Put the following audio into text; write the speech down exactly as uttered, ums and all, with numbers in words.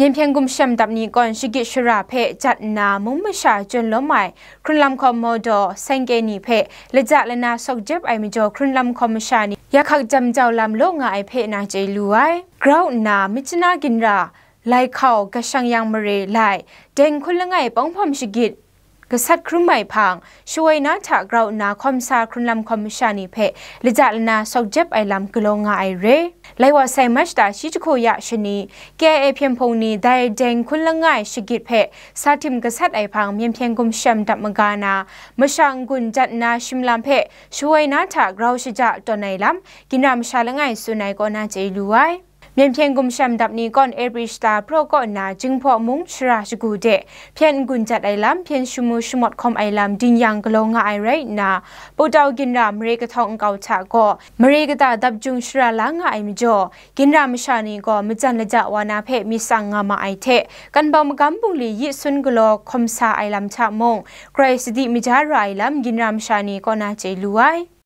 Myen hpyen gumshem dap ni kawn shagit shara hpe jat nna mung masha jawn lawm ai hkrunlam hkawm mawdaw sengke ni hpe laja lana sawk jep ai majaw hkrunlam hkawm masha ni ya hkak jam jau lam law nga ai hpe na chye lu ai. Grau nna Myitkyina ginra, Laikhau, Gashang Yang mare, Lai, Deng hkun langai Panghpawm shagit gasat hkrum ai hpang, shawoi na hta grau nna hkawm sa hkrunlam hkawm masha ni hpe laja lana sawk jep ai lam galaw nga ai re. Lai wa sai March ta shi jahku ya shani, K I A hpyen hpung ni dai Deng hkun langai shagit hpe sa htim gasat ai hpang myen hpyen gumshem dap maga na, masha n-gun jat nna shim lam hpe shawoi na hta grau shaja tawn ai lam, ginra masha langai tsun ai kaw na chye lu ai. Myen hpyen gumshem dap ni kawn April shata praw kaw nna Jinghpaw mung shara shagu de hpyen n-gun jat ai lam, hpyen shamu shamawt hkawm ai lam ding yang galaw nga ai rai nna, Putau ginra mare kahtawng nkau hta gaw mare kata dap jung shara la nga ai majaw, ginra masha ni gaw majan laja wa na hpe myit tsang nga ma ai hte, kanbau magam bungli yi sun galaw hkawm sa ai lam hta mung, grai sadi maja ra ai lam ginra masha ni kaw na chye lu ai.